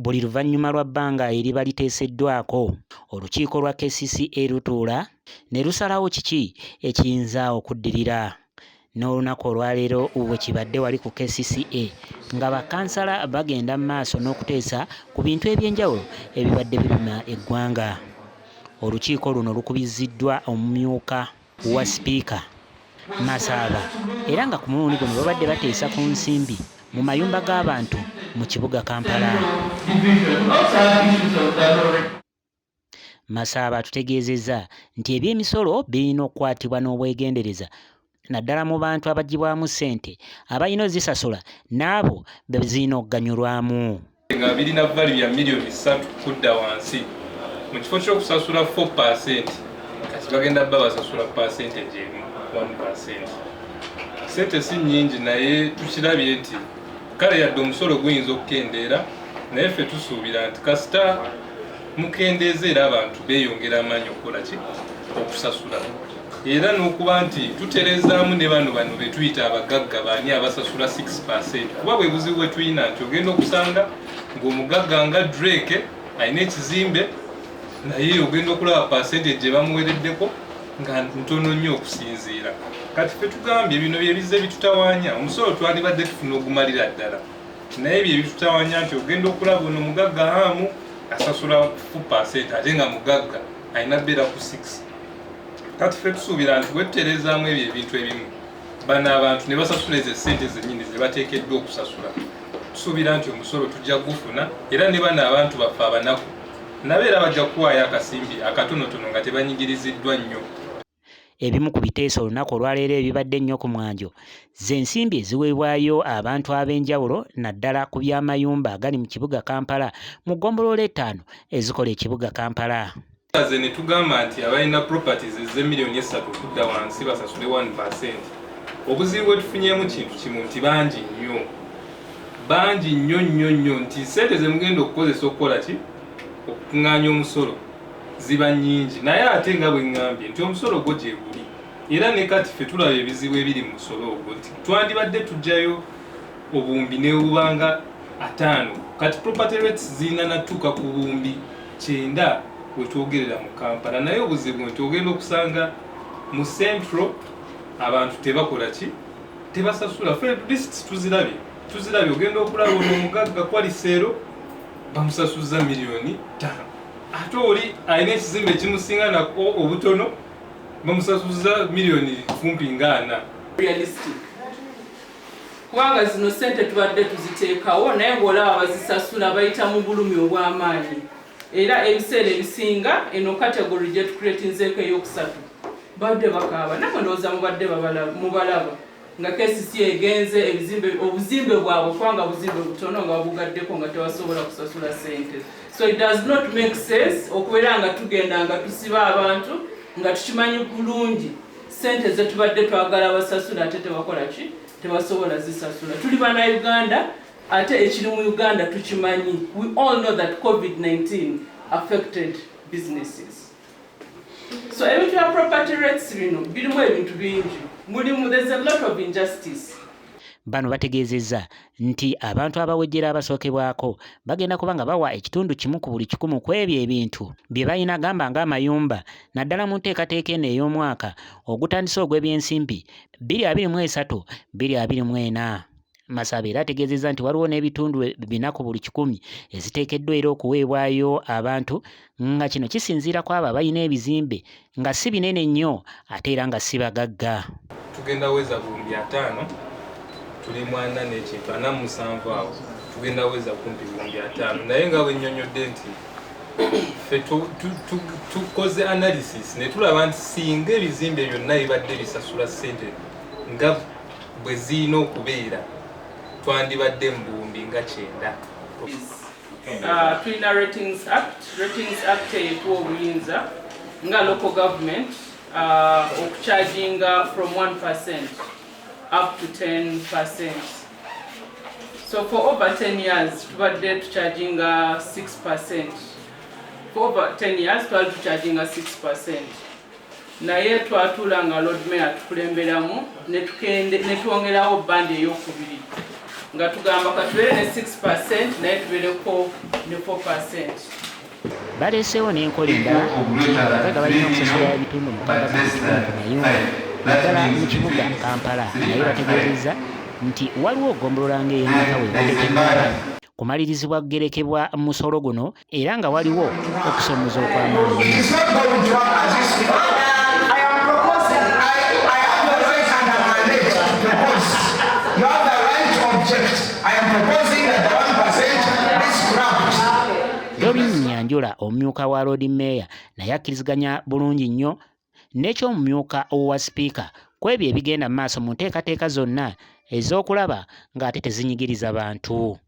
Buli luvannyuma lwa bbanga eriba liteeseddwako, olukiiko lwa KCCA lutuula ne lusalawo kiki ekiyinza okuddirira. N'olunaku olwaleero bwe kibadde wali ku KCCA nga bakansala bagenda mu maaso n'okuteesa ku bintu eby'enjawulo ebibadde bibima eggwanga. Olukiiko luno lukubiziddwa omumyuka wa sipiika Masaaba era nga ku mulundi guno babadde bateesa ku nsimbi mu mayumba g'abantu mu kibuga Kampala. Masaaba atutegeezezza nti eby'emisolo birina okukwatibwa n'obwegendereza naddala mu bantu abaggyibwamu ssente abalina ozisasula n'abo be zirina okuganyulwamu. Nga birina value ya miliyoni 3 kudda wansi, mu kifo ky'okusasula 4%, kati bagenda bba basasula percentage emu, 1%. Sente si nnyingi, naye tukirabye nti kale yadde omusolo guyinza okukendeera, naye ffe tusuubira nti kasita mukendeeza era abantu beeyongera amaanyi okukola ki? Okusasula. Era n'okuba nti tuterezaamu ne bano betuyita abagagga, baani abasasula 6%? Kuba bwe buzibu bwe tulina nti ogenda okusanga ng'omugagga nga Drake alina ekizimbe, naye ogenda okulaba percentage gye bamuwereddeko nga ntono nnyo okusinziira. Kati ffe tugambye bino bye bizze bitutawaanya. Omusolo twandibadde tufuna ogumalira ddala, naye bye bitutawaanya nti ogenda okulaba ono mugagga Hamu asasula 4%, ate nga mugagga alina bbeera ku 6. Kati ffe tusuubira nti bwetutereezaamu ebyo ebintu ebimu, bano abantu ne basasula ezo esente zennyini ze bateekeddwa okusasula, tusuubira nti omusolo tujja kugufuna, era ne bano abantu baffe abanaku nabo era bajja kuwaayo akasimbi akatonotono nga tebanyigiriziddwa nnyo. Ebimu ku biteeso olunaku olwaleero ebibadde ennyo ku mwanjo z'ensimbi eziweebwayo abantu ab'enjawulo naddala ku by'amayumba agali mu kibuga Kampala mu ggombolola etaano ezikola ekibuga Kampala. Ze ne tugamba nti abalina properties ez'emiliyoni 3 okudda wansi basasule 1%. Obuzibu bwe tufunyeemu kintu kimu, nti bangi nnyo, bangi nnyo nnyo nnyo, nti sente ze mugenda okukozesa okukola ki? Okukuŋŋaanya omusolo ziba nnyingi. Naye ate nga bwe ŋŋambye nti omusolo gwo gye guli, era ne kati ffe tulaba ebizibu ebiri mu musolo ogwo, nti twandibadde tujjayo obuwumbi nebubanga 50. Kati property rates zirina natuuka ku 90,000 wetwogerera mu Kampala, naye obuzibu nti ogenda okusanga mu central abantu tebakola ki? Tebasasula. Fe lists tuzirabye, tuzirabye. Ogenda okulaba ono omugagga kwaliseero bamusasuza miliyoni 5, ate oli alina ekizimbe ekimusinga nako obutono bamusasuza miliyoni kumpi nga 40. Realistic, kubanga zino sente tubadde tuziteekawo, naye ng'olaba bazisasula bayita mu bulumi obw'amaanyi. Era ebiseera ebisinga eno category gye tucreatinzeeko eyokusatu badde bakaaba. Namwe ndowooza mubadde mubalaba nga KCC egenze ebizimbe, obuzimbe bwabwe, kubanga buzimbe butono nga babugaddeko nga tebasobola kusasula sente. So it does not make sense okubeera nga tugenda nga tusiba abantu nga tukimanyi bulungi sente zetubadde twagala basasula ate tebakola ki? Tebasobola zisasula. Tuli bannayuganda, ate ekiri mu Uganda tukimanyi. We all know that COVID-19 affected businesses. So ebintu bya property rates bino birimu ebintu bingi, mulimu, there's a lot of injustice. Bano bategeezezza nti abantu abawejjera abasookebwako bagenda kuba nga bawa ekitundu 1 ku buli 100 ku ebyo ebintu bye balina, gamba ng'amayumba, naddala mu nteekateeka eno ey'omwaka ogutandise ogw'ebyensimbi 2023 2024. Masaba era ategeezezza nti waliwo n'ebitundu 4 ku buli 100 eziteekeddwa era okuweebwayo abantu, nga kino kisinziira ku abo abalina ebizimbe nga si binene nnyo ate era nga si bagagga. Tugenda weza 50,000, tuli mwana n'ekintu 47 awo, tugenda weza kumpi 50,000. Naye nga bwe nnyonnyodde nti ffe tukoze analysis ne tulaba nti singa ebizimbe byonna bibadde bisasula ssente nga bwe zirina okubeera, twandibadde mu 90,000. Tulina Ratings Act. Ratings Act etuwa obuyinza nga local government okucharginga from 1% up to 10%. So for over 10 years tubadde tucharginga 6%. For over 10 years twali tucharginga 6%, naye twatuula nga Lord Mayor tukulemberamu ne twongerawo band eyokubiri. Nga tugamba katubeere ne 6% naye tubeereko ne 4%. Baleeseewo n'enkola endala nti abagagga balina okusasula 6% ku mayumba naddala mu kibuga Kampala, naye bategeezezza nti waliwo ggombolola ng'ey'e Nakawa ebadde tennaba kumalirizibwa kugerekebwa musolo guno era nga waliwo okusoomoza okw'amaanyi. Doreen Nyanjula omumyuka wa Loodi Meeya naye akkiriziganya bulungi nnyo n'eky'omumyuka wa sipiika ku ebyo ebigenda mu maaso mu nteekateeka zonna ez'okulaba ng'ate tezinyigiriza bantu.